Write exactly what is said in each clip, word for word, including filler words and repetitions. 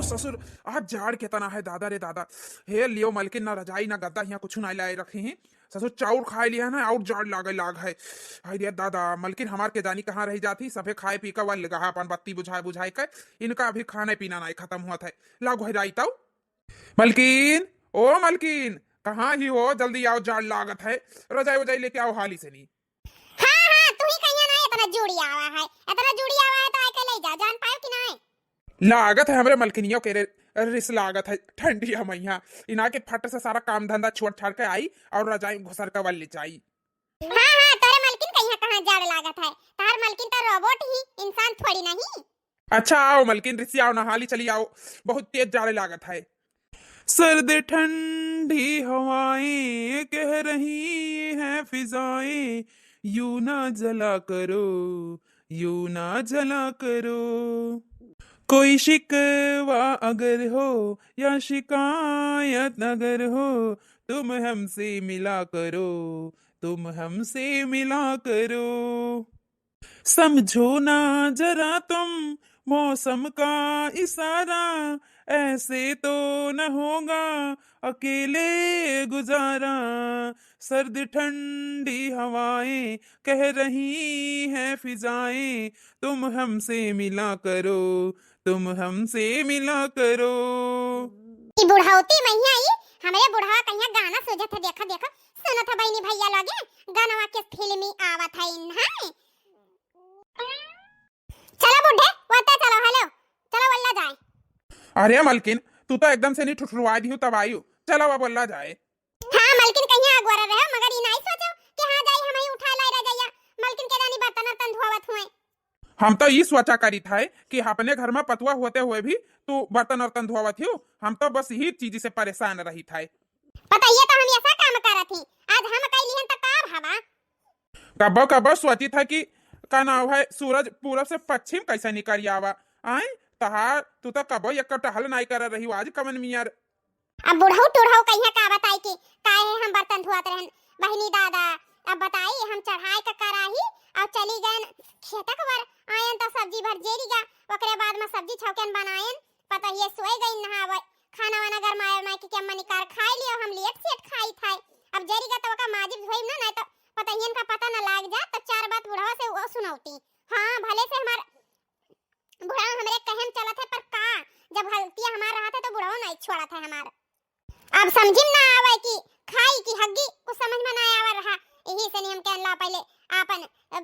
ससुर, आज जाड़ केतना है दादा रे दादा। हे लियो मलकिन, ना रजाई ना गद्दा हियाँ कुछु ना लाए रखे हैं। ससुर चाउर खाए लिया ना, और जाड़ लागे लाग है। हाय रे दादा, मलकिन हमार के जानी कहाँ रही जाती, सभे खाए पी के वल गहा अपन बत्ती बुझाए बुझाए के। इनका अभी खाने पीना नहीं खत्म हुआ था। लाओ घराई ताऊ। मलकिन, ओ मलकिन, कहाँ ही हो? जल्दी आओ, जाड़ लागत है। रजाई वजाई लेके आओ हाली से नी। हाँ, हाँ, तू ही कहिया ना, इतना जुड़ी आवा है, इतना जुड़ी आवा है तो आके ले जा, जान पायो कि ना? लागत है हमरे मलकिनियों के रे-, रिस लागत है, ठंडी है मैया। इना के फट से सारा काम धंधा छोड़ छाड़ के आई और रजाई में घुसर के वल ले जाई। हाँ, हाँ, तोरे मलकिन कहिया कहाँ जाड़ लागत है, तार मलकिन तो रोबोट ही, इंसान थोड़ी नहीं। अच्छा आओ मलकिन, रिसियाओ ना, हाली चली आओ, बहुत तेज जाड़े लागत है। सर्द ठंडी हवाएं कह रही हैं फिजाएं, यूं ना जला करो, यूं ना जला करो। कोई शिकवा अगर हो या शिकायत अगर हो, तुम हमसे मिला करो, तुम हमसे मिला करो। समझो ना जरा तुम मौसम का इशारा, ऐसे तो न होगा अकेले गुजारा। सर्द ठंडी हवाएं कह रही हैं फिजाएं, तुम हमसे मिला करो, तुम हमसे मिला करो। ई बुढ़ौती मैया ई, हमरे बुढ़वा कहिया गाना सूझत है, देखा, देखा, सुनत है बहिनी भैया लगे, गानवा के फिल्मी आवत है इन्हें। चलो बुढ़े, वत्ता चलो, हेलो, चलो वल्ला जाए। अरे मलकिन, तू तो एकदम से नहीं ठुठुरवा दिहू तब आयु। चलो अब वल्ला जाए। हाँ, मलकिन कहिया अगोरा रहे, मगर ई नाई सोचो कि हाँ जाई हम ही उठा लाई रजाइया। मलकिन के जानी बर्तन वर्तन धोवत हुए। हम तो ई सोचा करी था कि अपने घर में पतुआ होते हुए भी तू बर्तन वर्तन धोवत हियो। हम तो बस यही चीज से परेशान रही था। पता ये तो हम ऐसा काम करत ही, आज हम कई लिहन तो का हवा। कबो कबो सोची था कि का नाव है, सूरज पूरब से पश्चिम कैसे निकल आवा। आए तहार, तू तो कबो एक टहल नाई कर रही हो, आज कमन मियर। अब बुढ़ऊ टुढ़ऊ कहिया का बताई कि काहे हम बर्तन धुआत रहन बहिनी दादा। अब बताई हम चढ़ाए का कराही और चली गए खेतक वर, आयन तो सब्जी भर जेरी गा, ओकरे बाद में सब्जी छौकन बनायन, पता ये सोए गई नहावे, खाना वाना गरमाए उरमाए के, के अम्मा निकार खाए लियो, हम लेट सेट खाई था। अब जेरी गा तो ओका माजिब धोइब ना, नहीं तो पता ही इनका पता ना लाग जा, तो चार बात बुढ़वा से वो सुनौती। हाँ, भले से हमार बुढ़वा हमरे कहे में चलत है, पर का, जब गलतिया हमार रहत है तो बुढ़वा नहीं छोड़त है हमार। अब समझी में ना आवे कि खाई कि हग्गी, कुछ समझ में ना आवे रहा। यही से नियम के ला पहले आपन, अ,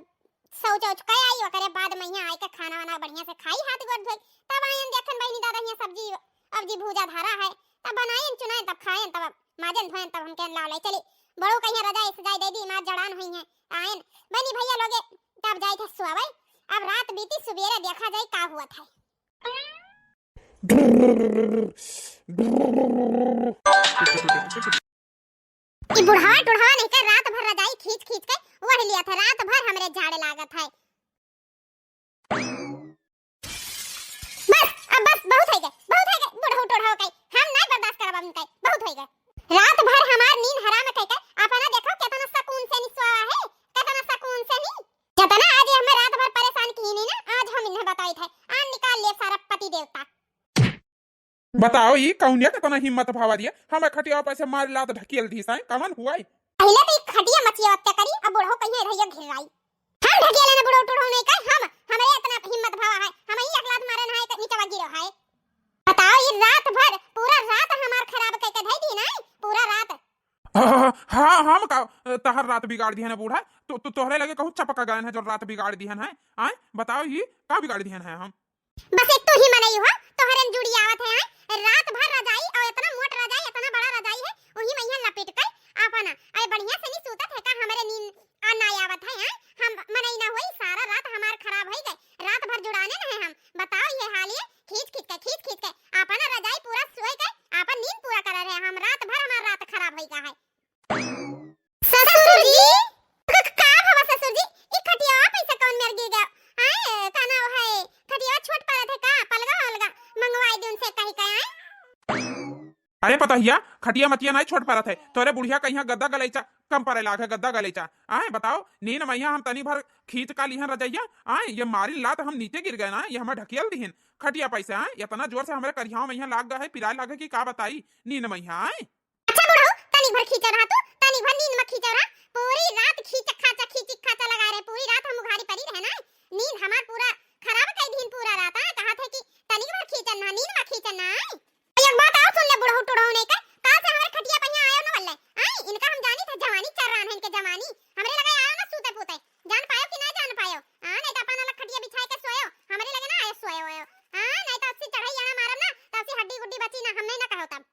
शौच औच कइ आई, ओकरे बाद में यहाँ आइके खाना वाना बढ़िया से खाई, हाथ गोड़ धोई, तब आयन देखन बहिनी दादा यहाँ सब्जी, अब्जी भूजा धरा है, तब बनायन चुनायन, तब खायन, तब माजन धोयन, तब हमके लाव लाई चली। बड़ो कहिया रजाई सजाई दे दी, मार जड़ान हुई है, आयन बहिनी भैया लोगे, तब जाई थे सोवे। अब रात बीती, सुबेरे देखा जाई का हुआ था। ई बुढ़वा टुढ़वा नहीं के रात भर रजाई खींच खींच के वह लिया था, रात भर हमरे झाड़े लागत है। बस, अब बस, बहुत होई गए, बहुत होई गए, बुढ़ऊ टुढ़ऊ कई, हम नहीं बर्दाश्त करब अब इनके, बहुत होई गए। रात भर हमार नींद हराम कई के, अपना देखो कितना सुकून से निसवा है, कितना सुकून से नी। जितना आज ये हमें रात भर परेशान की नी ना, आज हम इन्हें बताई थे, आन निकाल ले सारा पति देवता। बताओ, ई कौनिया के तना हिम्मत भावा दिया, हमें खटिया पर से मार लात ढकेल दी साईं, कमन हुआ ई? पहले तो ई खटिया मचिया हत्या करी, अब बुढ़ऊ कहिया इधर घिर आई। हम ढकेले ना बुढ़ऊ टुढ़ऊ नहीं कर, हम, हमरे इतना हिम्मत भावा है, हम ही एक लात मारे ना है, नीचे गिरो है। बताओ, ई रात भर, पूरा रात हमार खराब कह के धई दी ना, पूरा रात। हाँ, हाँ, हम का, तहर रात बिगाड़ दिया ना बूढ़ा, तो, तो तोहरे लगे कहूँ चपक गए हैं जो रात बिगाड़ दिया है, आए, बताओ, ई का बिगाड़ दिया है हम? बस एक तू ही मनई हो, तोहरे न जुड़ी आवत है, हैं? रात भर रजाई और इतना मोट रजाई, इतना बड़ा रजाई है, वही में यहाँ लपेट कर आपन, अरे बढ़िया से नहीं सूतत है का? हमरे नींद आ ना आवत है, हैं? हम मनई ना होई, सारा रात हमार खराब होई गए, रात भर जुड़ाने न है हम। बताओ ये हाल ये, खींच खींच के, खींच खींच के, आपन रजाई पूरा सोए के, आपन नींद पूरा कर रहे हैं हम, रात भर हमार रात खराब होई का है। ससुर जी, क-, का भवा ससुर जी, ई खटिया पैसा कौन मेर गिर गया? आए, का नाव है, खटिया छोट पड़त है का? पलगा वलगा मंगवाई दे उनसे कही का, आए? अरे पतोहिया, खटिया मतिया नाहीं छोट परत है, तोरे बुढ़िया कहिया गद्दा गलैचा कम परे लाग है, गद्दा गलैचा। आए बताओ, नीन मइहाँ हम तनी भर खींच का लिहन रजइया, आए ये मारिन लात हम नीचे गिर गए ना, ये हमें ढकियल दिहिन खटिया पैसे। आए इतना जोर से हमरे करिहाव मइहाँ लाग गए है, पिराए लागे कि का बताई नीन मइहाँ। आए अच्छा बुढ़ऊ, तनी भर खींचा रहा तू, तनी भर नींद में खींचा रहा। पूरी रात खींच खाचा, खींच खाचा लगा रहे, पूरी रात हम उघारी परी रहे ना। नींद हमार पूरा खराब कई दिन पूरा रात, हाँ, कहा थे कि तनी भर खींचन ना, नींद में खींचन ना, आए। एक बात और सुन ले बुढ़ऊ टुढ़ऊ नहीं के, काल से हमारे खटिया पहिया आयो न वल्ले। आए, इनका हम जानी थे जवानी चर्रान है, इनके जवानी। हमरे लगे आयो न सूते पूते। जान पायो कि ना जान पायो? हाँ, नहीं तो अपन अलग खटिया बिछाए के सोयो। हमरे लगे ना आयो सोयो आयो। हाँ, नहीं तो अस्सी चढ़ाई यहाँ मारब ना, तो अस्सी हड्डी गुड्डी बची ना, हम नहीं ना कहो तब।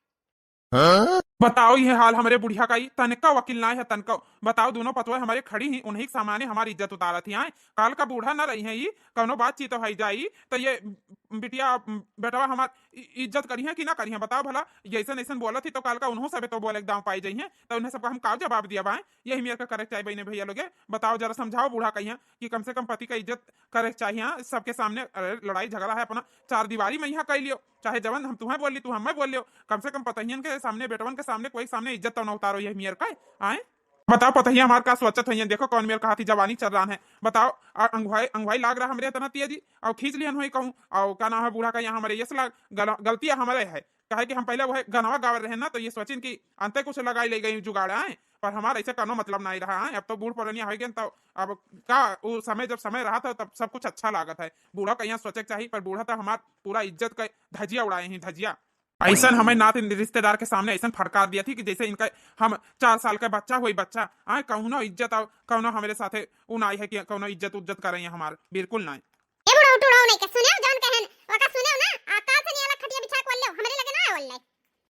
बताओ, ये हाल हमरे बुढ़िया का, ई तनका वकील नाय है, तनका। बताओ, दोनों पतोह हमरे खड़ी ही, उन्हीं के सामने हमारी इज्जत उतारत ही। आए, काल का बूढ़ा न रही है, ई कौनो बातचीत हो जाई, तो ये बिटिया, बेटवा हमार इ-, इज्जत करिहे कि ना करिहे? बताओ भला, ये ऐसन ऐसन बोलत ही, तो काल का उन्हों सबे तो बोले के दाव पाई जाइहे, तो उन्हें सबका हम का जवाब दिया बाए? यही मेर का करे के चाहिए बहने भैया लोगे। बताओ, जरा समझाओ बूढ़ा कहिया कि कम से कम पति का इज्जत करे के चाहिए, हाँ, सबके सामने। अरे, लड़ाई झगड़ा है अपना चार दीवारी में यहाँ कर लियो, चाहे जवन हम तुम्हें बोल ली, तू हमें बोल लियो, कम से कम पतहियन के सामने, बेटवन के सामने, कोई सामने इज्जत तो ना उतारो ये मेर का। आए, बताओ पतहिया हमार का सोचत होइए, देखो कौन मेर कहा थी जवानी चर्रान है। बताओ, आ, अंगुआई, अंगुआई लाग रहा हमरे इतना तेजी, और खींच लिहन होई कहूँ, और का नाम है बूढ़ा का यहाँ हमरे यस लाग, गल-, गलतियाँ हमरे है, काहे कि हम पहले वह गनवा गावे रहे ना, तो ये सोचिन कि अंते कुछ लगाई ले गई जुगाड़ आए, पर हमार ऐसे कौनो मतलब नहीं रहा है। अब तो बूढ़ पुरनिया हो गए, तो अब का, वो समय जब समय रहा था, तब सब कुछ अच्छा लागत है। बूढ़ा कहिया सोचे के चाहिए, पर बूढ़ा तो हमार पूरा इज्जत का धजिया उड़ाए ही, धजिया। ऐसन हमें नात रिश्तेदार के सामने ऐसन फटकार दिया थी कि जैसे इनका हम चार साल का बच्चा होई, बच्चा। आए, कौनो इज्जत और कौनो हमरे साथे उ नाई है कि कौनो इज्जत उज्जत करें हमार, बिल्कुल नाई। ए बुढ़ऊ टुढ़ऊ नहीं के सुनेव, जौन कहन ओका सुनेव ना, आ काल से नियाला खटिया बिछा के वल्ले, हमरे लगे ना आवल ले।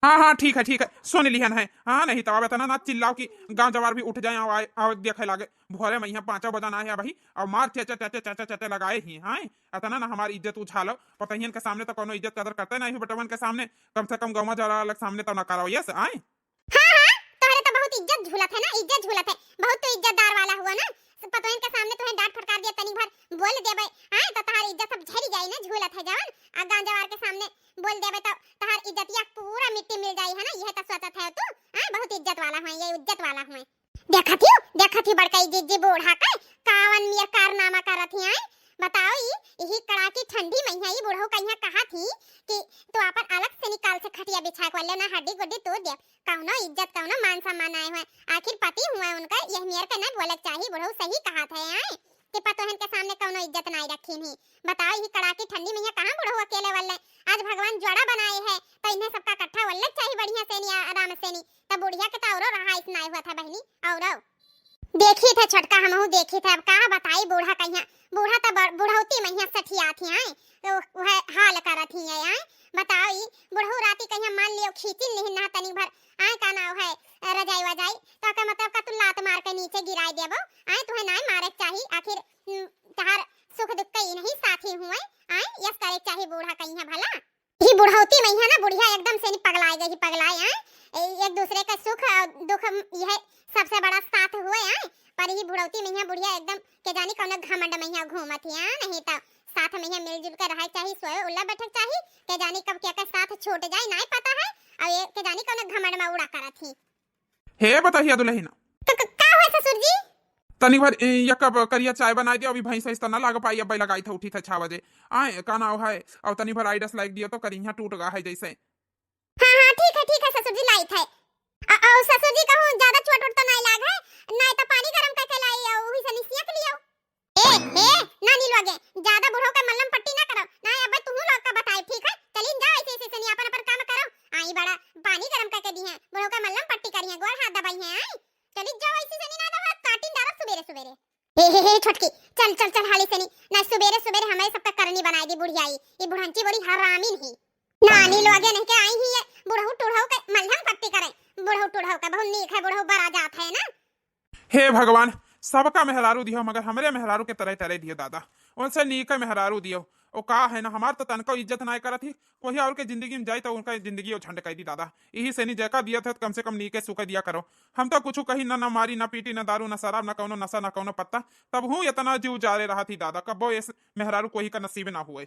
हाँ, हाँ, ठीक है, ठीक है, सुन लिहन है। हाँ, नहीं तो अब इतना ना चिल्लाओ कि गांव जवार भी उठ जाए और आए, और देखे लागे। भोरे में यहाँ पाँचों बजन आए हैं भाई, और मार चेचे, चेचे, चेचे, चेचे लगाए ही, हाँ, इतना ना हमारी इज्जत उछालो। पतहियन के सामने तो कौनो इज्जत कदर करते नहीं हो, बेटवन के सामने, कम से कम गौवा जवार वाला के सामने तो ना करो, यस, आए। हाँ, हाँ, तोहरे तो बहुत इज्जत झूलत है ना, इज्जत झूलत है, बहुत तो इज्जतदार वाला हुआ ना। सब पतोहन के सामने तोहे डांट फटकार दिया, तनी भर बोल देबे, हाँ, तो तोहार इज्जत सब झरी जाई ना, झूलत है जवन। आ गांव जवार के सामने बोल देबे तो तोहार इज्जतिया पूरा मिट्टी मिल जाई है ना, यह तो सोचत है तू, हाँ, बहुत इज्जत वाला हुए, ये इज्जत वाला हुए। देखत ही, देखत ही बड़का ई जिज्जी बूढ़ा के कावन मेर कारनामा करत ही, आए। बताओ, ई, यही कड़ाकी ठंडी में है, ई बुढ़ऊ कहिया कहा थी कि तू अपन अलग से निकाल से खटिया बिछा के वल्ले ना हड्डी गुड्डी तोड़ दे। कौनो इज्जत, कौनो मान सम्मान आए हुए, आखिर पति हुए उनका, यह मेर के नहीं बोले के चाहिए, बुढ़ऊ सही कहा थे, आए, कि पतोहन के सामने कौनो इज्जत नहीं रखी नहीं। बताओ, यही कड़ाकी ठंडी में यहाँ कहाँ बुढ़ऊ अकेले वल्ले? आज भगवान जोड़ा बनाए है, तो इन्हें सबका इकट्ठा वल्ले चाहिए बढ़िया से नहीं, आराम से नहीं। तब बुढ़िया के तो औरो रहा इस नाय हुआ था बहनी, औरो। देखी थे छोटका, हमहू देखी थे, अब का बताई बूढ़ा कहिया, बूढ़ा तो बड़-, बुढ़ौती में यहाँ सठिया थी आए, तो वह हाल करत ही है आए। बताओ, ई बुढ़ऊ राती कहिया मान लियो खींचिन नहीं ना तनी भर, आए का नाव है, रजाई वजाई, तो का मतलब का तू लात मार के नीचे गिराई देबो, आए तुहे नाय मारे के चाही, आखिर, हम्म, तहार सुख दुख के इन्हीं साथी हुए, आए यस करे के चाही बूढ़ा कहिया भला। ही बुढ़ौती में है ना बुढ़िया एकदम से नहीं पगलाए गई, पगलाए आए। ए-, एक दूसरे का सुख और दुख म-, यह सबसे बड़ा साथ हुए आए। पर ही बुढ़ौती में है बुढ़िया एकदम के जानी कौन घमंड में है घूमत है, नहीं तो साथ में है मिलजुल के रहे चाही, सोए उल्ला बैठक चाही। के जानी कब क्या का साथ छूट जाए, नहीं पता है। और ये के जानी कौन घमंड में उड़ा करत ही। हे बतहिया दुलहिन। क-, क-, का हुआ ससुर जी? तनी भर, ए, यक कप करिया चाय बनाई दियो, अभी भैंस ऐस त ना लाग पाई, अब्बे लगाई था, उठी था छह बजे। आए, का नाव है, और तनी भर आइडस लाइक दियो तो करिया टूट गा है जैसे। हाँ, हाँ, ठीक है, ठीक है ससुर जी, लाई थे। अ-, और ससुर जी कहूँ ज्यादा चोट वोट तो नहीं लाग है, नहीं तो पानी गरम करके लाई, और वही से निसियक लियो। ए, ए, ना नीलू आगे, ज्यादा बुढ़ऊ के मल्लम पट्टी ना करो, ना अब्बे तुहू लोग का बताए, ठीक है? चलिन जाओ ऐसे, ऐसे, ऐसे नहीं, अपन, अपन काम करो। आई बड़ा पानी गरम करके दी है, बुढ़ऊ के मल्लम पट्टी करी है, गोड़ हाथ दबाई है, आई। चलिन जाओ ऐसे, ऐसे नहीं ना दबा, काटिन डालब सुबेरे, सुबेरे। हे, हे, हे, छोटकी, चल, चल, चल, हाली से नहीं, ना सुबेरे, सुबेरे हमारे सबका करनी बनाई दी बुढ़िया, ई बुढ़ंची बड़ी हरामिन ही। ना नीलू आगे नहीं के आई ही है, बुढ़ऊ टुढ़ऊ के मल्लम पट्टी करे, बुढ़ऊ टुढ़ऊ के बहुत नीक है, बुढ़ऊ बड़ा जात है ना। हे भगवान, सबका मेहरारू दियो, मगर हमरे मेहरारू के तरह तरह दियो दादा। उनसे नीक मेहरारू दियो। ओ का है ना, हमार तो तनको इज्जत नाय करत ही। कोई और के जिंदगी में जाई तो उनका जिंदगी ओ झंड कर दी दादा। यही से नहीं जेका दिया था, कम से कम नीके सुके दिया करो। हम तो कुछ कही ना, ना मारी, ना पीटी, ना दारू, ना शराब, ना कौनो नशा, ना कौनो पत्ता। तब हूँ इतना जीव जारे रहा थी दादा, कब्बो इस मेहरारू कोई का नसीब ना हुए।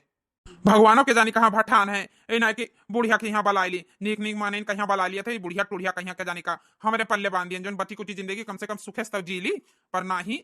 भगवानो के जानी कहाँ भठान है, ए नाहीं कि बुढ़िया के यहाँ बलाइ ली, नीक नीक माने इनका यहाँ बलाइ लिया था, ये बुढ़िया टुढ़िया कहिया के जानी का हमरे पल्ले बांध दियन, जौन बची कुची जिंदगी कम से कम सुखे से तब जी ली, पर नाहीं।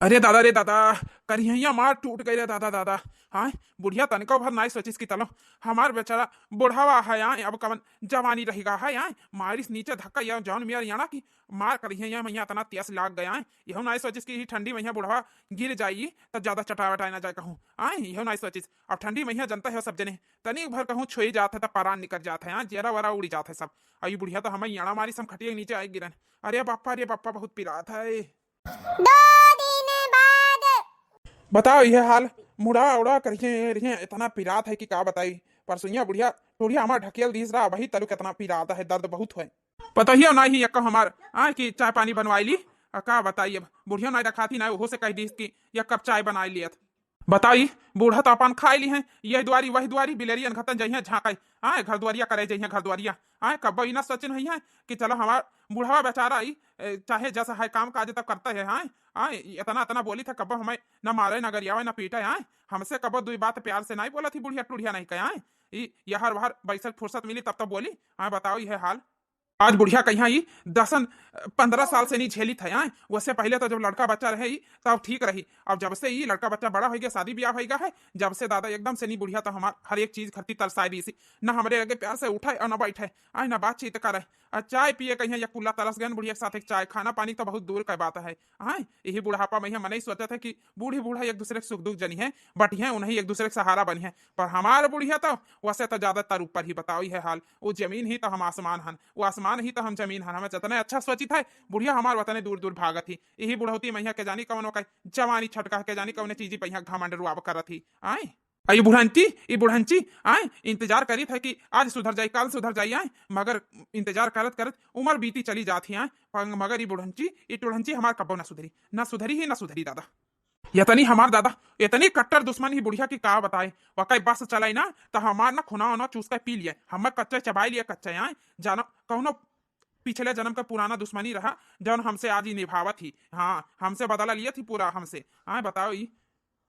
अरे दादा रे दादा, करिहैया मार टूट गई रे दादा दादा। हाँ, बुढ़िया तनिको भर नाई सोचिस कि तलो हमार बेचारा बुढ़ावा है, आए अब कवन जवानी रहिगा है, आए मारिस नीचे धक्का या जौन मियर याना कि मार करिहैया मैया इतना तेज लाग गया है। यहू नाई सोचिस कि ई ठंडी मैया बुढ़वा गिर जाई त ज्यादा चटावटाए ना जाए कहूँ। आए यहू नाई सोचिस, अब ठंडी मैया जनता है सब जने तनी भर कहूँ छुई जात है त परान निकल जात है, हाँ जेरा वरा उड़ी जात है सब। अई बुढ़िया तो हमें याना मारिस हम खटिया के नीचे आए गिरन। अरे बापा रे बापा, बहुत पिरात है। दो दिन बाद। बताओ ये हाल, मुड़ा उड़ा करिए रहिए, इतना पिरात है कि का बताई। परसुइया बुढ़िया टुढ़िया हमार ढकेल दीस रहा, वही तलु कितना पिरात है, दर्द बहुत है। पतहियो नाहीं यक्का हमार, आ, कि चाय पानी बनवाई ली। आ, का बताई अब, बुढ़ियो नाहीं रखाती ना, ओहो से कह दीस कि एक कप चाय बनाई लियत। बताई, बूढ़ा तो अपन खाई ली हैं, यह दुआरी वह दुआरी, बिलेरी अनघतन जइहें झांकई, आए घर दुआरिया करे जइहें घर दुआरिया। आए कब्बो ई ना सोचिन हुई हैं कि चलो हमार बूढ़वा बेचारा ई, ए, चाहे जस है काम काज तब करता है, आए, आए इतना इतना बोली था, कब्बो हमें ना मारे ना गरियावे ना पीटे, आए हमसे कब्बो दुई बात प्यार से नाहीं बोला थी, बुढ़िया टुढ़िया नाहीं कहे, आए ई यहर वहर बैसल फुर्सत मिली तब तो बोली। आए बताओ यह हाल। आज बुढ़िया कहिया ई दसन पन्द्रह साल से नी झेलित है, आए? वसे पहिले तो जब लड़का बच्चा रहे ई, तब ठीक रही। अब जब से ई लड़का बच्चा बड़ा होइगा, शादी बियाह होइगा है, जब से दादा एकदम से नी बुढ़िया तो हमार हर एक चीज खरती तरसाए दीसी। ना हमरे आगे प्यार से उठे और ना बैठे, आए ना बातचीत करे। आ चाय पिए कहिया या कुल्ला तरस गए बुढ़िया के साथ एक चाय, खाना पानी तो बहुत दूर का बात है। आए यही बुढ़ापा में यह मनई सोचत है कि बूढ़ी बूढ़ा एक दूसरे के सुख दुख जनी है, बटिहे उन्हीं एक दूसरे के सहारा बनी है। पर हमार बुढ़िया तो वसे तो ज्यादातर ऊपर ही बताओ यह हाल। वो जमीन ही तो हम आसमान हन, वो आसमान ही तो हम जमीन हन। हमें जतने अच्छा सोचित है बुढ़िया हमार वतने दूर दूर भागत ही। यही बुढ़ौती मैया के जानी कौनो का जवानी छटका के जानी कौने चीजी पे यहाँ घमंड रुआब करत ही। आए अई बुढ़ंची, ई बुढ़ंची, आए इंतजार करित है कि आज सुधर जाई, काल सुधर जाई, आए मगर इंतजार करत करत उमर बीती चली जात ही, आए मगर ई बुढ़ंची, ई टुढ़ंची हमार कब्बो ना सुधरी, ना सुधरी ही ना सुधरी दादा। यतनी हमार दादा, इतनी कट्टर दुश्मन ही बुढ़िया की का बताए। वकई बस चलाई ना, त हमार ना खुना उना चूस के पी लिए, हमें कच्चे चबाई लिए कच्चे, आए जाना कौनो पिछले जन्म का पुराना दुश्मनी रहा, जौन हमसे आज ही निभावत ही। हाँ, हमसे बदला लिए थी पूरा हमसे। आए बताओ ई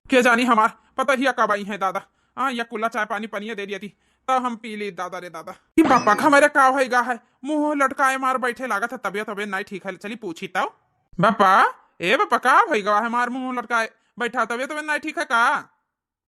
के जानी हमार पता ही कब आई है दादा। हाँ, या कुल्ला चाय पानी पनिया दे दिया थी, तब हम पी ली दादा रे दादा। कि पापा का हमारे का होइगा है, मुंह लटकाए मार बैठे लागत है, तबियत तबियत नहीं ठीक है, चली पूछी तब। बापा, ए बापा, का होइगा है मार मुंह लटकाए बैठा, तबियत तबियत नहीं ठीक है का?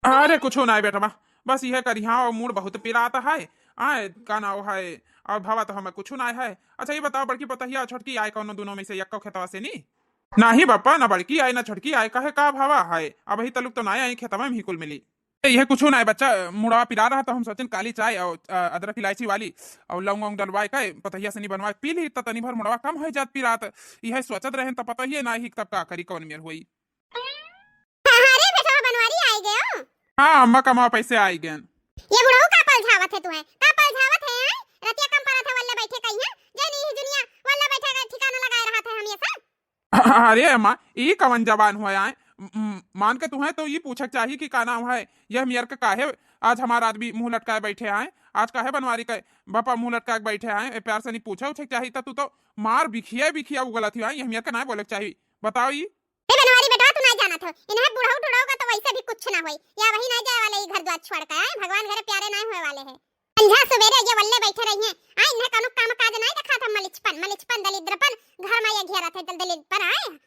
अरे कुछो नाय बेटवा, बस यह करिहा और मूड़ बहुत पिरात है। आए का नाव है, और भवा तो हमें कुछो नाय है। अच्छा ये बताओ बड़की पतहिया छोटकी आए कौनो दोनों में से यक्को खेतवा से नी? नाही बापा, ना बड़की आए ना छोटकी आए, कहे का भवा है, अबही तलुक तो नाय आई, खेतवा में ही कुल मिली। ए, यह कुछो नाय बच्चा, मुड़वा पिरा रहा तो हम सोचन काली चाय और अ, अदरक इलायची वाली और लौंग वौंग डलवाए के पतहिया से नी बनवाए पी ली तो तनी भर मुड़वा कम हो जात पिरात। यह सोचत रहे तो पता ही ना ही तब का करी कौन मेर हुई। अरे बेटवा बनवारी आइ गयो। हाँ अम्मा, कमावा पैसे आइ गए। ये बुढ़ऊ का पलझावत है तुहे, का पलझावत है, हैं? रतिया कम परत है वल्ले बैठे कहीं है, जे नी ही दुनिया वल्ले बैठे का ठिकाना लगाए रहत है हमेशा। अरे अम्मा, ई कवन जबान हुआ आए? म-, म-, मान के तुहे तो ई पूछक चाही कि का नाम है, यह मियर के काहे आज हमार आदमी मुंह लटकाए बैठे आए, आज काहे बनवारी के बापा मुंह लटकाए बैठे आए, ए प्यार से नी पूछे उछे के चाही, त तू तो मार बिखिया बिखिया उगलत ही आए, यह मियर के ना बोले के चाही। बताओ ई। ए बनवारी बेटवा, तू नाय जानत हो, इन्हें बुढ़ऊ टुढ़ऊ का तो वैसे भी कुछ ना होई। या वही नाय जाए वाले ई घर द्वार छोड़ के, आए भगवान घरे प्यारे नाय होए वाले हैं। संझा सवेरे ये वल्ले बैठे रही हैं, आए इन्हें कौनो काम काज नाय दिखात है, मलिचपन, मलिचपन, दलिद्रपन, घर में ये घेरत है दल-, दलिद्रपन, आए।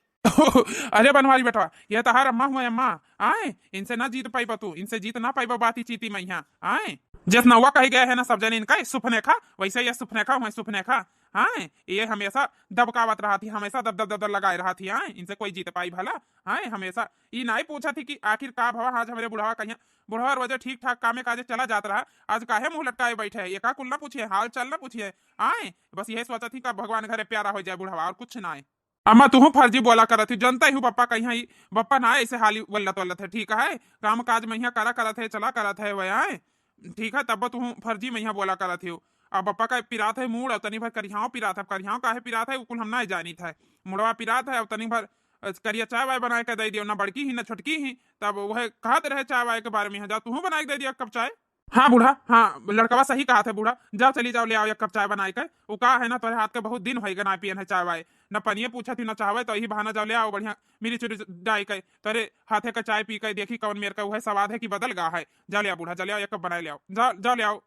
अरे बनवारी बेटवा, ये तो हर अम्मा हुए अम्मा, आए इनसे ना जीत पाइबा तू, इनसे जीत ना पाइबा बाती चीती मैया, आए। जस नौवा कही गए है ना सब जने इनका, सुफनेखा, वैसे ये सुफनेखा हुए सुफनेखा। हाँ, ये हमेशा दबकावत रहत ही, हमेशा दब, दब, दब, दब लगाए रहत ही। हाँ, इनसे कोई जीत पाई भला? हाँ, हमेशा ई नाई पूछत ही कि आखिर का भवा, आज हमरे बुढ़वा कहिया, बुढ़वा रोजे ठीक ठाक कामे काजे चला जात रहा, आज काहे मुंह लटकाए बैठे है? एका कुल ना पूछिए, हाल चाल ना पूछिए। आए, बस यही सोचत ही कब भगवान घरे प्यारा हो जाए बुढ़वा, और कुछ ना है। अम्मा, तुहू फर्जी बोला करत ही, जनता ही बप्पा कहिया ही, बप्पा ना ऐसे हाली वल्लत वल्लत है, ठीक है? काम काज में यहाँ करा करत है, चला करत है, वह आए। ठीक है, तब तुहू फर्जी में यहाँ बोला करत हो। अब बप्पा का पिरात है मूड़, अब तनी भर करिहाव पिरात है, अब करिहाव काहे पिरात है, वो कुल हम ना जानित है। मुड़वा पिरात है, अब तनी भर, अ, करिया चाय वाय बनाए के दे दियो, ना बड़की ही, ना छोटकी ही, तब वह कहत रहे चाय वाय के बारे में, यहाँ जा, तुहू बनाए के दे दिया कप चाय। हाँ बूढ़ा, हाँ, लड़कवा सही कहत है बूढ़ा, जाओ चली जाओ, ले आओ एक कप चाय बनाए के। उ का है ना, तोरे हाथ के बहुत दिन होइगा ना पियन है चाय वाय, न पनिये पूछत ही न चाहवे, तो यही बहाना जाओ ले आओ, बढ़िया मिली चुली डाई के तोरे हाथे का चाय पी के देखी कौन मेर का उहे स्वाद है कि बदल गा है। जाओ ले आओ बूढ़ा, जाओ ले आओ, एक कप बनाए ले आओ, जाओ, जाओ ले आओ।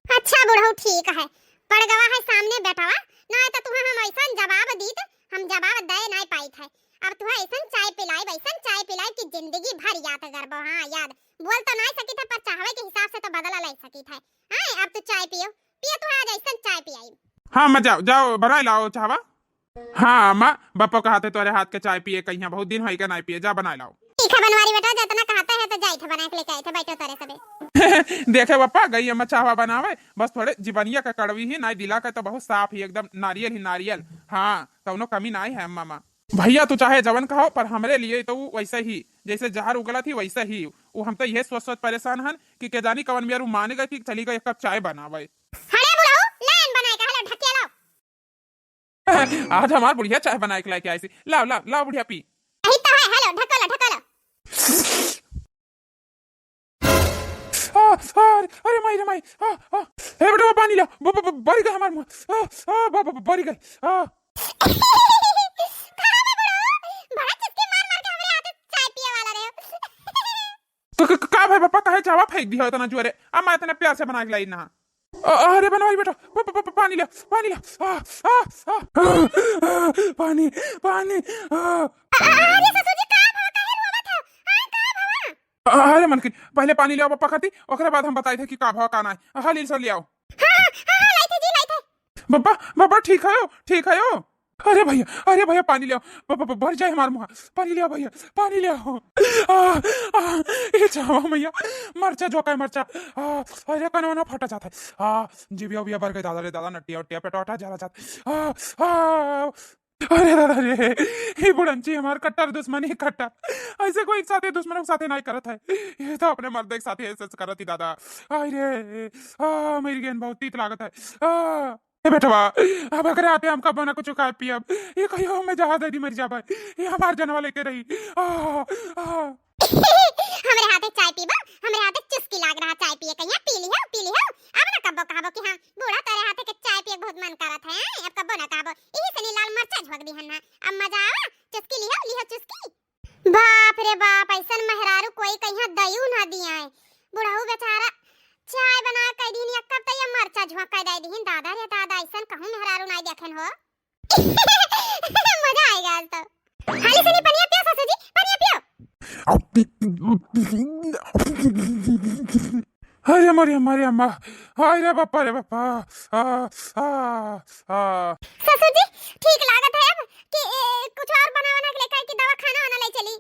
अच्छा बुढ़ऊ, ठीक है, पड़ गवा है सामने बेटवा, ना तो तुहे हम ऐसन जवाब दीत, हम जवाब दे नहीं पाइत है। अब तुहे ऐसन चाय पिलाइब, ऐसन चाय पिलाइब कि जिंदगी भर याद करबो। हाँ, याद बोल तो नहीं सकित है, पर चाहवे के हिसाब से तो बदला ले सकित है। हाँ, अब तू चाय पियो, पियो, तुहे आज ऐसन चाय पियाइब। हाँ, अम्मा जाओ, जाओ बनाए लाओ चाहवा। हाँ अम्मा, बप्पो कहत है तोरे हाथ के चाय पिए कहिया, बहुत दिन होइगा नहीं पिए, जा बनाए लाओ। ठीक है बनवारी बेटा, जितना कहते हैं तो जाइत है बना के लेके आइत है, बैठो तोरे सबे। देखे बप्पा, गई अम्मा चाहवा बनावे, बस थोड़े जीवनिया का कड़वी ही, नाई दिला का तो बहुत साफ ही, एकदम नारियल ही नारियल। हाँ, कौनो कमी नाई है अम्मा। अम्मा, भैया तू चाहे जवन कहो, पर हमरे लिए तो उ वैसे ही, जैसे जहर उगला थी वैसे ही। उ हम तो ये सोच सोच परेशान हन कि के जानी कवन मेरू मान गए कि चली गई एक कप चाय बनावे। हरे बुढ़ऊ, ले आन बनाए का, हेलो, ढकिया लाओ। आज हमार बुढ़िया चाय बनाए के लेके आई सी। लाओ, लाओ, लाओ बुढ़िया पी। यही तो है, हेलो, ढको ला, ढको ला। आ, आ, अरे माई रे माई, आ, आ, ए बेटा, वो पानी ला, ब-, ब-, ब-, बरी गए हमार मुँह, आ, आ, ब-, ब-, ब-, बरी गए, आ। बड़ा चुस्की मार मार के हमरे हाथे चाय पिए वाला रहे हो। तो क-, क-, का भाई पापा, काहे चावा फेंक दिया इतना जोरे? अम्मा इतना प्यार से बना के लाई ना। अ-, अरे बनवारी बेटा, प-, प-, प-, पानी ले, पानी ले। आ, आ, आ, आ, पानी, पानी, आ। अ-, अरे ससुर जी, का भवा, काहे रोवत हो? हाँ, का भवा? अ-, अरे मलकिन, पहले पानी ले आओ पापा खाती, ओकरे बाद हम बताई थे कि का भवा, का नाय। हाँ, लील सर ले आओ। हाँ, हाँ, हाँ, लाई थे जी, लाई थे। बब्बा, बब्बा, ठीक है हो, ठीक है हो? अरे भैया, अरे भैया, पानी ले आओ। ब-, ब-, ब-, भर जाए हमार मुँह। पानी ले आओ भैया, पानी ले आओ। आ, आ, ए चावा मैया, मरचा झोंका है, मरचा। आ, अरे कनवा ना फटा जाता है। आ, जीभिया उभिया भर गए दादा रे दादा, नटिया उटिया पेटा उटा जला जाता है। आ, आ, अरे दादा रे, ये बुढ़ंची हमार कट्टर दुश्मनी कट्टर। ऐसे कोई एक साथे दुश्मनों के साथे नहीं करत है। ये तो अपने मर्दे के साथे ऐसे ऐसे करत ही दादा। आई रे, आ, मेरी गेंद बहुत तीत लागत है। आ, ए बेटवा, अब एकरे हाथे हम कबो ना कुछ खाए पियब। ये कहियो हमें जहाँ दे दी मर जाबे। ये हमार जनवा लेके रही। आ, आ। हमरे हाथे चाय पीबा, हमरे हाथे चुस्की लाग रहा चाय पिए कहिया, पी लिहो, पी लिहो। अब ना कब्बो कहबो कि हाँ, बूढ़ा तोरे हाथे के चाय पिए बहुत मन करत है, अब कब्बो ना कहबो। यही से नी लाल मरचा झोंक दिहन ना। अब मजा आवा, चुस्की लिहो, लिहो चुस्की। बाप रे बाप, ऐसन मेहरारू कोई कहिया दयू ना दिया है। बुढ़ऊ बेचारा चाय बना के दीन, या कब तक ये मरचा झोंक के दे दीन। दादा रे दादा, ऐसन कहूँ मेहरारू नाई देखेन हो। मजा आएगा आज तो। हाली से नी पनिया पियो सासू जी, पनिया पियो। अरे मरिया, मरिया, मा-, हाय रे बापा रे बापा। आ, आ, आ। ससुर जी, ठीक लागत है अब कि, ए, कुछ और बना बना के लेकर कि दवा खाना वाना ले चली?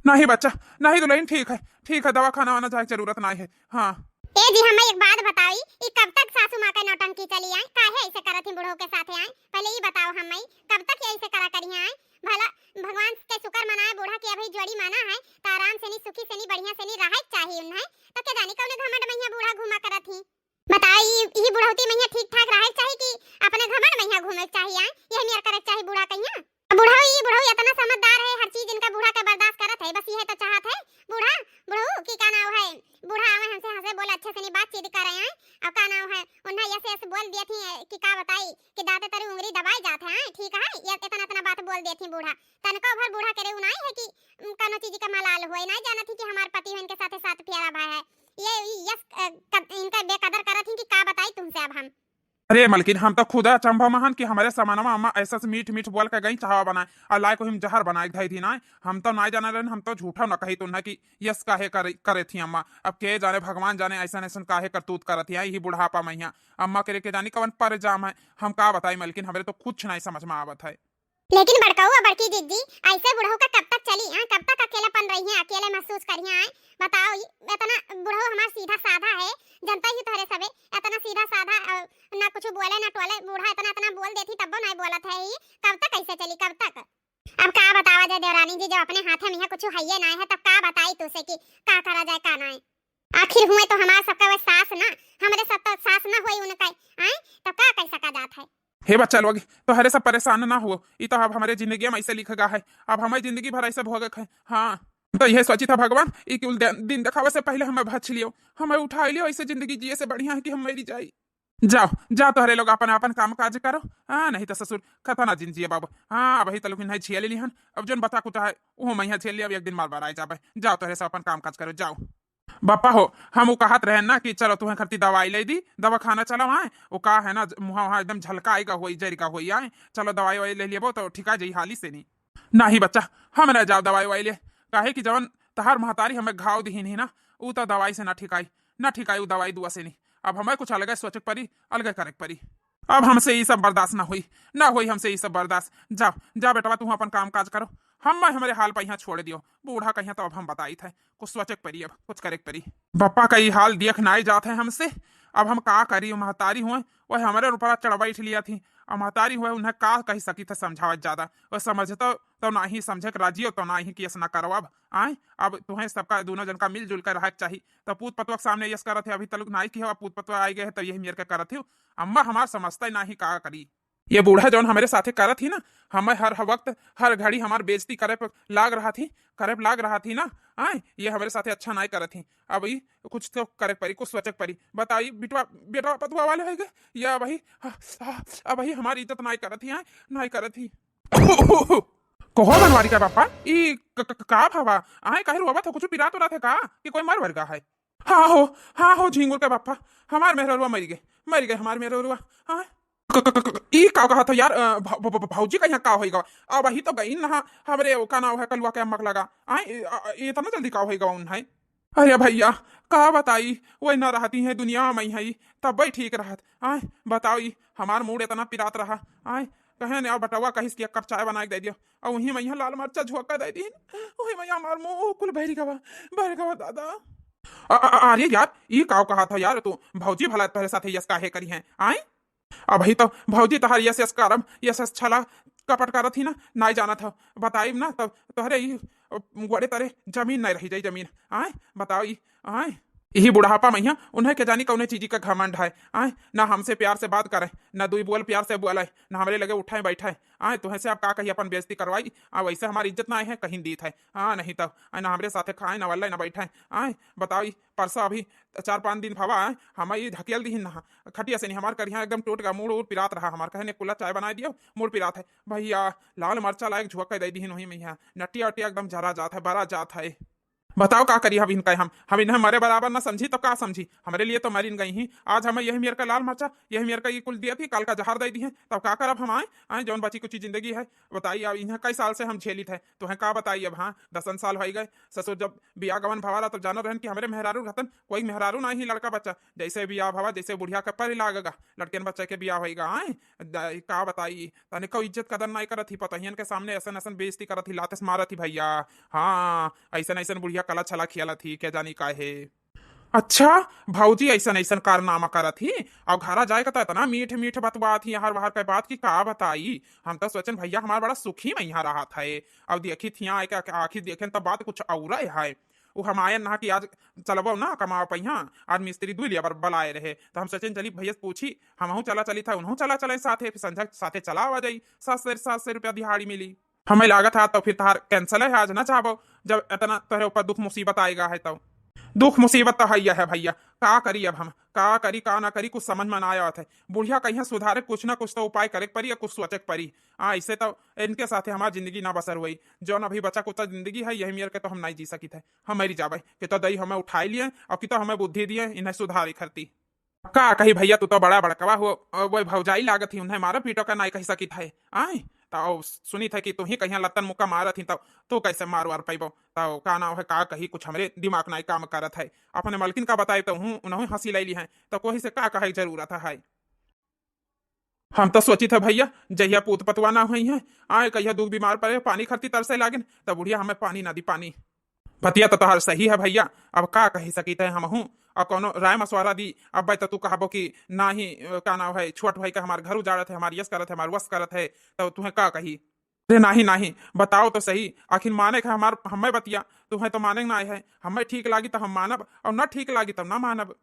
नहीं बच्चा, नहीं दुल्हन, ठीक है, ठीक है, दवा खाना वाना जाए के जरूरत नहीं है। हाँ। ए जी, हमें एक बात बताई, ई कब तक सासू माँ के नौटंकी चली आई? काहे ऐसे करत ही बुढ़ऊ के साथे आई? पहले ई बताओ हमें, कब तक ये ऐसे करा करिया आई? भला भगवान के शुक्र मनाए बूढ़ा के अभी जोड़ी माना है, तो आराम से नी, सुखी से नी, बढ़िया से नी रहे के चाही उन्हें। तो के जानी कौने घमंड में यहाँ बूढ़ा घूमा करत ही? बताओ, ई, ई बुढ़ौती में यहाँ ठीक ठाक रहे के चाही कि अपने घमंड में यहाँ घूमे के चाही? आए, यही मेर करे के चाही बूढ़ा कहिया। अब बुढ़ऊ, ई बुढ़ऊ इतना समझदार है, हर चीज इनका बूढ़ा के बर्दाश्त करत है, बस यह तो चाहत है बूढ़ा, बुढ़ऊ की का नाव है, बूढ़ा आवे हमसे हंसे बोले, अच्छे से नी बातचीत करे आए, और का नाव है, उन्हें ऐसे ऐसे बोल दिए थी कि का बताई कि दांते तरी उंगली दबाई जात है, आए, ठीक है, ये इतना इतना बात बोल दिए थी बूढ़ा। तनको भर बूढ़ा के रे उनाई है कि, उम, कौनो चीज का मलाल होए, नहीं जानत ही कि हमार पति है इनके साथे साथ प्यारा भाई है, ये, ये यस, अ, कद-, इनका बेकदर करत ही कि का बताई तुमसे अब हम। अरे मलकिन, हम तो खुद अचंभा में हन कि हमरे समानवा अम्मा ऐसा से मीठ मीठ बोल के गई चाहवा बनाए, और लाए को हम जहर बनाए के धई थी ना। हम तो ना जाने रहन, हम तो झूठा न कही तो ना कि यस काहे करे, करे थी अम्मा। अब के जाने, भगवान जाने ऐसन ऐसन काहे करतूत करत ही, यही बुढ़ापा में हिया। अम्मा के रे के जानी कवन पर जाम है, हम का बताई मलकिन, हमरे तो कुछ नहीं समझ में आवत है। लेकिन बड़कऊ और बड़की जिज्जी, ऐसे बुढ़ऊ का कब तक चली, हाँ? कब तक अकेलापन रही है, अकेले महसूस करिए, आए? बताओ, ई इतना बुढ़ऊ हमार सीधा साधा है, जनता ही तोहरे सबे, इतना सीधा साधा, अ, ना कुछ बोले ना टोले, बूढ़ा इतना इतना बोल देती तब्बो नहीं बोलत है, ई कब तक ऐसे चली, कब तक? अब का बतावा जाए देवरानी जी, जब अपने हाथे में यहाँ कुछ हइये ना है, तब का बताई तुसे कि का करा जाए, का ना है? आखिर हुए तो हमार सबका वह सास ना, हमरे सब तो सास ना होई उनका, आए? तब का कर सका जात है? हे बच्चा लोग, तोहरे सब परेशान ना हो, ई तो अब हमारे जिंदगी में ऐसे लिख गा है, अब हमारी जिंदगी भर ऐसे भोगक है। हाँ। तो यह सोची था भगवान, ई कुल दे-, दिन देखावे से पहले हमें भछ लियो, हमें उठाई लियो, ऐसे जिंदगी जिए से बढ़िया है कि हम मरी जाई। जाओ, जाओ तोहरे लोग अपन, अपन काम काज करो। हाँ, नहीं तो ससुर, खतना जिन जिए बाबू। हाँ, अबही तलुक इन्हें झेल लिहन, अब जोन बचा कुचा है, वो मैं यहाँ झेल लिया, अब एक दिन मार बार आए जाबे। जाओ तोहरे सब अपन काम काज करो, जाओ। बापा हो, हम उ कहत रहे ना कि चलो तुहें खरती दवाई ले दी, दवाखाना चलो आए। वो का है ना, मुहा वहाँ एकदम झलका आएगा होई, जरिका होई आए। चलो दवाई वाई ले लेबो तो ठिका जाई हाली से नी। नाही बच्चा, हम ना जाओ दवाई वाई ले, काहे कि जवन तहार महतारी हमें घाव दिहिन ही ना, उ तो दवाई से ना ठिकाई, ना ठिकाई उ दवाई दुआ से नी। अब हमें कुछ अलगे सोचे के परी, अलगे करे के परी। अब हमसे ई सब बर्दाश्त ना होई, ना होई हमसे ई सब बर्दाश्त। जाओ, जा बेटवा, तू अपन काम काज करो, हम मैं हमरे हाल पर यहाँ छोड़ दियो। बूढ़ा कहिया तो अब हम बताई थे, कुछ सोचे के परी, अब कुछ करे के परी। बप्पा का ई हाल देख नाई जात है हमसे, अब हम का करी? महतारी हुए, वह हमरे ऊपर चढ़ बैठ लिया थी। अब महतारी हुए, उन्हें का कही सकी थे समझावत ज्यादा, वह समझ तो, तो नाही समझे के राजी हो, तो नाही केस ना करो। अब आए, अब तुम्हें सबका दोनों जन का मिलजुल कर रहे के चाही। तो पूत पतवा के सामने यस करत है, अभी तलुक नाई की हो, अब पूत पतवा आई गए है, तो यही मेर के करत हो। अम्मा हमार समझता ही नाही का करी। ये बूढ़ा जौन हमरे साथे करत ही ना, हमें हर वक्त, हर घड़ी हमार बेइज्जती करे पे लाग रहा थी, करे पे लाग रहा थी ना। आए, ये हमरे साथे अच्छा नाई करत ही। अब ई कुछ तो करे परी, कुछ सोचे परी। बताई, बिटवा, बेटवा पतवा वाले है गए, या वही, हा, हा, अब वही हमारी इज्जत नाई करत ही, आए, नाई करत ही। कहो बनवारी का बापा, ई क-, क-, क-, का भावा? आए, काहे रोवा था? कुछ पिरात उरात है का? कि कोई मर वर्गा है? हाँ हो, हाँ हो, झिंगुर के बापा, हमार मेहररुआ मर गए, मर गए हमार मेहररुआ। हाँ। क-, क-, क-, क-, ई का कहा था यार, अ, भ-, भ-, भ-, भौजी का यहाँ का होइगा? अब वही तो गई ना, हमरे वो का नाव है, कलुआ के अम्मक लगा। आए, अ, अ, इतना जल्दी का होइगा उन है? अरे भैया, का बताई, वही ना रहती है दुनिया में है, तब भाई ठीक रहत। आए, बताओ, ई हमार मूड इतना पिरात रहा। आए, कहे ने, और बटवा कहिस कि एक कप चाय बना के दे दियो, और वही में यहाँ लाल मरचा झोंका दे दी, वही में हमार मुंह कुल भर गवा, भर गवा दादा। अ-, अ-, अ-, अरे यार, ई काव कहा था यार, तू भौजी भला तोहरे साथे यस काहे करी हैं? आए, अबही तो भौजी तहार यस यस करम, यस यस छला कपट करत ही ना, नाई जानत हो। बताइब ना तब तोहरे ई, अ, गोड़े तरे जमीन नाई रही जाई, जमीन। आए, बताओ ई, आए। यही बुढ़ापा में यहाँ उन्हें के जानी कौने चीज का घमंड है। आए, ना हमसे प्यार से बात करे, ना दुई बोल प्यार से बोले, ना हमरे लगे उठे बैठे। आए, तुहें से अब का कही, अपन बेइज्जती करवाई। आ, वैसे हमारी इज्जत ना है, कहीं दीत है। हाँ, नहीं तो, आए, ना हमरे साथे खाए, ना वाले, ना बैठे। आए, बताओ ई, परसों अभी चार पाँच दिन भवा है, हम ई ढकेल दिहिन ना, खटिया से नहीं, हमार करिया एकदम टूट गया, मूड़ उड़ पिरात रहा हमार, कहे ने कुला चाय बनाए दियो, मूड़ पिरात है। भैया, लाल मरचा लायक झुआ के दे दिहिन वही में, यहाँ नटिया उटिया एकदम जरा जात है, बरा जात है। बताओ का करी हम इनका, हम, हम इन्हें मरे बराबर ना समझी तो का समझी, हमरे लिए तो मरिन गई ही। आज हमें यही मेर का लाल मरचा, यही मेर का ये कुल दिया थी, काल का जहर दे दी है, तब का करब हम? आए, आए, जौन बची कुची जिंदगी है, बताइए अब इन्हें कई साल से हम झेलित है, तो हैं का बताइए अब। हाँ, दसन साल हो गए, ससुर जब बियाह गवन भवा रहा, तब जाना रहन कि हमरे मेहरारू रहतन, कोई मेहरारू ना ही लड़का बच्चा, जैसे बियाह भवा, जैसे बुढ़िया के पर लागेगा, लड़कन बच्चे के बियाह होइगा। आए, द-, का बताई, तनिको इज्जत कदर नाई करत ही, पतोहियन के सामने ऐसन ऐसन बेइज्जती करत ही, लाते से मारत ही भैया। हाँ, ऐसन ऐसन बुढ़िया कला छला खियालत ही, के जानी काहे। अच्छा, भौजी ऐसन ऐसन कारनामा करत ही, और घरा जाए के तो इतना मीठ मीठ बतवात ही, हर बाहर के बात की का बताई। हम तो सोचन भैया हमार बड़ा सुखी में यहाँ रहत है, और देखी थी यहाँ आके आखिर देखेन तो बात कुछ और है। वो हम आयन ना कि आज चलबो ना कमाओ पैहा, आज मिस्त्री दुई लिया बर बलाए रहे, तो हम सोचन चली भैया से पूछी, हमहू चला चली था, उन्हों चला चले साथे, फिर संझा साथे चला आ जाई, सात सौ, सात सौ रुपया दिहाड़ी मिली। हमें लागत है तो फिर तहार cancel है, आज ना चाहबो, जब इतना तोहरे ऊपर दुख मुसीबत आएगा है तो। दुख मुसीबत तो है ही है भैया, का करी अब हम, का करी का ना करी, कुछ समझ में ना आवत है। बुढ़िया कहिया सुधारे, कुछ ना कुछ तो उपाय करे के परी या कुछ सोचे के परी। हाँ, ऐसे तो इनके साथे हमार जिंदगी ना बसर हुई, जौन अभी बचा कुचा जिंदगी है यही मेर के तो हम नहीं जी सकित है। हम मरी जाबे, कि तो दई हमें उठाई लिए और कि तो हमें बुद्धि दिए इन्हें सुधारे खरती। का कही भैया, तू तो बड़ा बड़कवा हो, अ, वो भौजाई लागत ही, उन्हें मारो पीटो का नाई कही सकित है। आय, तो सुनित है कि तू ही कहिया लत्तन मुक्का मारत ही, तो तू कैसे मार वार पैबो? तो का नाव है, का कही, कुछ हमरे दिमाग नाई काम करत है। अपने मलकिन का बताई तो हूँ, उन्हों हंसी ले ली है, तो कोई से का कहे के जरूरत है? हम तो सोचित है भैया, जहिया पूत पतवा ना हुई है, आए कहिया दुख बीमार पड़े, पानी खरती तरसे लागेन, तब बुढ़िया हमें पानी ना दी, पानी। बतिया तो तोहार सही है भैया, अब का कही सकित है हमहूँ, और कौनो राय मशवरा दी, अब तो तू कहबो कि ना ही, अ, का नाव है, छोट भाई का हमार घर उजाड़त है, हमार यस करत है, हमार वस करत है, तो तुम्हें का कही? अरे नाही, नाही, बताओ तो सही, आखिर माने का हमार, हमें बतिया, तुम्हें तो माने ना है, हमें ठीक लागी तो हम मानब, और ना ठीक लागी तब ना मानब।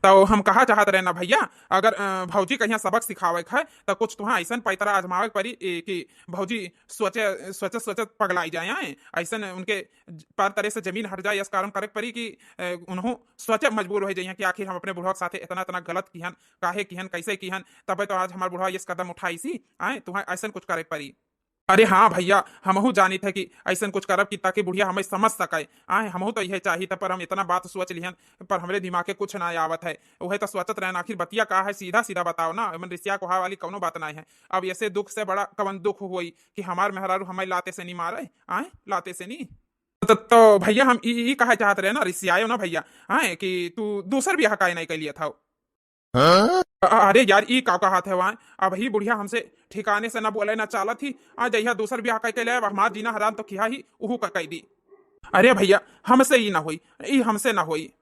तो हम कहा चाहत रहे ना भइया, अगर, अ, भौजी कहिया सबक सिखावे के है, तो कुछ तुहाँ अइसन पैतरा आजमावे के परी, ए, कि भौजी सोचे, सोचत, सोचत पगलाई जाए, आए। अइसन उनके ज-, पर तरे से जमीन हट जाए, यस कारण करे के परी कि, अ, उन्हों सोचे मजबूर होइ जाइए कि आखिर हम अपने बुढ़वा के साथे इतना, इतना गलत किहन, काहे किहन, कैसे किहन, तबे तो आज हमार बुढ़वा यस कदम उठाइसी, आए, तुहाँ अइसन कुछ करे के परी। अरे हाँ भइया, हमहू जानित है कि अइसन कुछ करब कि ताकि बुढ़िया हमें समझ सके। आए, हमहू तो यह चाहित है, पर हम इतना बात सोच लिहन, पर हमरे दिमाग के कुछ ना आवत है। उहे तो सोचत रहन, आखिर बतिया का है, सीधा सीधा बताओ ना, एमन रिसिया कोहा वाली कौनो बात नहीं है। अब ऐसे दुख से बड़ा कवन दुख होई कि हमार मेहरारू हमें लाते से नहीं मारे, आए, लाते से नहीं। तो, तो भइया हम ई, ई कहे चाहत रहे ना, रिसियायो ना भइया, आए, कि तू दूसर बियाह काहे नहीं कैलिया था? हाँ? अ-, अरे यार, ई का कहत है वहाँ? अबही बुढ़िया हमसे ठिकाने से ना बोले ना चालत ही। आ जइहा दूसर बियाह कइ के ले, अब हमार जीना हराम तो किहा ही, उहू का कइ दी। अरे भइया, हमसे ई ना होई, ई हमसे ना होई।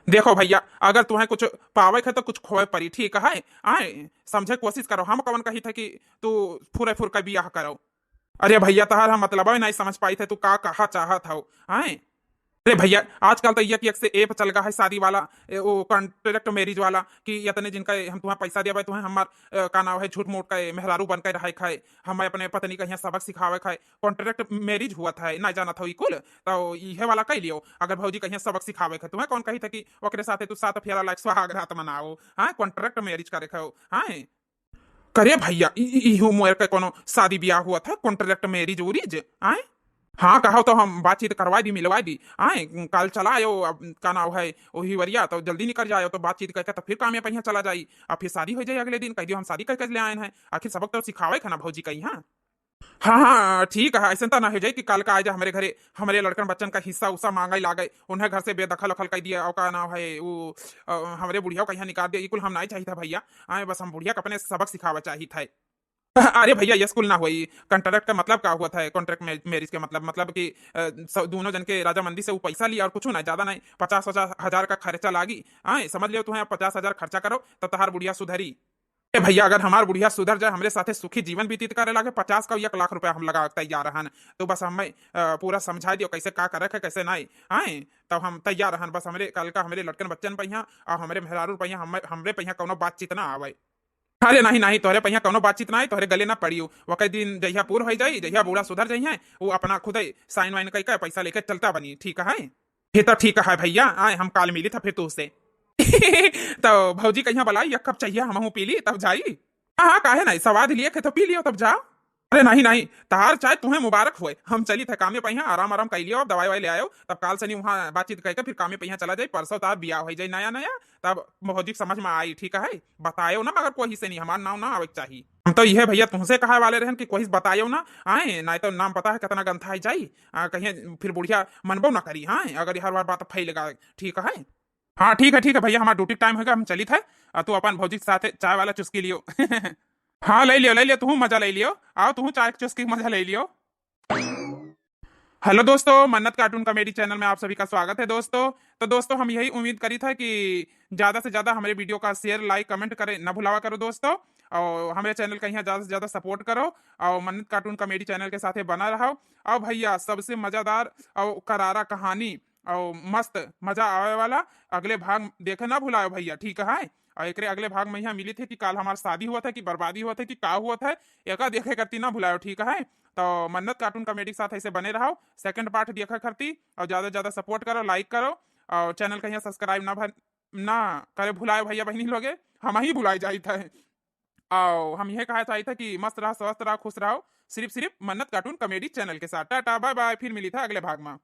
देखो भइया, अगर तुम्हें कुछ पावे के है तो कुछ खोए परी, ठीक है? आए, समझे कोशिश करो, हम कवन कही थे कि तू फुरे फुर का बियाह करो। अरे भइया, तहार हम मतलबवे नहीं समझ पाई थे, तू का कहा चाहत हौ, आए? अरे भइया, आजकल तो एक, एक से ऐप चल गा है शादी वाला, ए, वो कॉन्ट्रैक्ट मैरिज वाला, कि इतने जिनका हम तुम्हें पैसा देबे, तुम्हें हमार, अ, का नाव है, झूठ मूठ का, ए, मेहरारू बन के रहे खाए, हमें अपने पत्नी कहिया सबक सिखावे खाए, कॉन्ट्रैक्ट मैरिज हुआ था, ना जानत हौ ई कुल, तो इहे वाला कह लियो। अगर भौजी कहिया सबक सिखावे खाए, तुम्हें कौन कही था कि ओकरे साथे तू सात फेरा लायक सुहाग रात मनाओ, हाँ, कॉन्ट्रैक्ट मैरिज करे खाओ, हाँ। करे भइया, ई, ई, इहू मोर के कोनो शादी बियाह हुआ था, कॉन्ट्रैक्ट मैरिज उरिज, आए? हाँ, कहो तो हम बातचीत करवाई दी, मिलवाई दी, आए? काल चला आयो, अब का नाव है, वही वरिया, तो जल्दी निकल जायो, तो बातचीत करके तो फिर कामे पहिया चला जाई, अब फिर शादी हो जाए अगले दिन, कह दियो हम शादी करके ले आए हैं, आखिर सबक तो सिखावे है ना भौजी कहिया। हाँ, हाँ, ठीक है, अइसन तो ना हो जाए कि काल का आ जा हमरे घरे, हमरे लड़कन बच्चन का हिस्सा उस्सा मांगे लागे, उन्हें घर से बेदखल उखल कर दिया, और का नाव है, वो, अ, हमरे बुढ़िया कहिया निकाल दिया, ई कुल हम नहीं चाहिए था भइया, आए, बस हम बुढ़िया के अपने सबक सिखावे चाहिए था। अरे भइया, ये स्कूल ना होई। कॉन्ट्रैक्ट का मतलब का हुआ था? कॉन्ट्रैक्ट मै-, मैरिज के मतलब, मतलब कि, अ, स-, दोनों जन के रजामंदी से वो पैसा ली और कुछ ना, ज्यादा नहीं, पचास पचास हजार का खर्चा लागी। हाँ, समझ लियो, तुम्हें पचास हजार खर्चा करो, तब तहार बुढ़िया सुधरी। ए भइया, अगर हमार बुढ़िया सुधर जाए, हमरे साथे सुखी जीवन व्यतीत करे लागे, पचास का एक लाख रुपया हम लगा के तैयार रहन। तो बस हमें, अ, पूरा समझा दियो, कैसे का करे है, कैसे नहीं। हाँ, तब हम तैयार रहन। बस हमरे, कल का हमरे लड़कन बच्चन पहिया और हमरे मेहरारू पहिया, हम, हमरे पहिया कौनो बातचीत ना आवे। अरे नहीं, नहीं, तोहरे पहिया कौनो बातचीत ना आई, तोहरे गले ना पड़ियो। वकै दिन जहिया पूर होइ जाई, जहिया बूढ़ा सुधर जइहें, वो अपना खुदै साइन वाइन कइ के पैसा लेके चलता बनी, ठीक है? ये तो ठीक है भइया, आए हम काल मिली था फिर तुहसे। तो भौजी कहिया बलाई, एक कप चाहिए, हमहू पी ली, तब जाई। हाँ, हाँ, काहे नहीं, स्वाद लिए के तो पी लियो, तब जा। अरे नहीं, नहीं, तहार चाय तुम्हें मुबारक होए। हम चली थे कामे पहिया, आराम, आराम कइ लियो, अब दवाई वाई ले आयो, तब काल सनी वहाँ बातचीत कइ के फिर कामे पहिया चला जाई। परसों तार बियाह होइ जाई नया, नया, तब भौजी के समझ में आई, ठीक है? बतायो ना, मगर कोई से नहीं, हमार नाव ना आवे के चाही। हम तो यह भइया तुमसे कहे वाले रहन कि कोई से बतायो ना, आए, नहीं तो नाम पता है कितना गंथा है जाई, आ, कहीं फिर बुढ़िया मनबो ना करी, हाँ, अगर हर बार बात फैल गा, ठीक है? हाँ, ठीक है, ठीक है भइया, हमार ड्यूटी टाइम होगा, हम चलित है। आ, तू अपन भौजी के साथ चाय वाला चुस्की लियो। हाँ, ले लियो, ले लियो, तू मजा ले लियो, आओ, तू चाय के चुस्की के मजा ले लियो। हेलो दोस्तों, मन्नत कार्टून कॉमेडी चैनल में आप सभी का स्वागत है दोस्तों। तो दोस्तों, हम यही उम्मीद करी था कि ज़्यादा से ज़्यादा हमारे वीडियो का शेयर, लाइक, कमेंट करें, ना भुलावा करो दोस्तों। और हमारे चैनल का यहाँ ज़्यादा से ज़्यादा सपोर्ट करो और मन्नत कार्टून कॉमेडी चैनल के साथे बना रहो। और भइया, सबसे मज़ेदार और करारा कहानी और मस्त मज़ा आवे वाला अगले भाग देखे ना भुलाओ भइया, ठीक है? और एकरे अगले भाग में यहाँ मिली थे कि काल हमार शादी हुआ था कि बर्बादी हुआ था कि का हुआ था, एका देखे करती ना भुलाओ, ठीक है? तो मन्नत कार्टून कॉमेडी के साथ ऐसे बने रहो, सेकंड पार्ट देखा करती, और ज़्यादा से ज़्यादा सपोर्ट करो, लाइक करो, और चैनल का यहाँ सब्सक्राइब ना भर-, ना करे भुलाओ भइया बहनी लोगे, हम ही भुलाई जाई था। आओ, हम यह कहा चाहिए था कि मस्त रहा, स्वस्थ रहा, खुश रहो, सिर्फ, सिर्फ मन्नत कार्टून कॉमेडी चैनल के साथ। टाटा, बाय बाय, फिर मिली था अगले भाग में।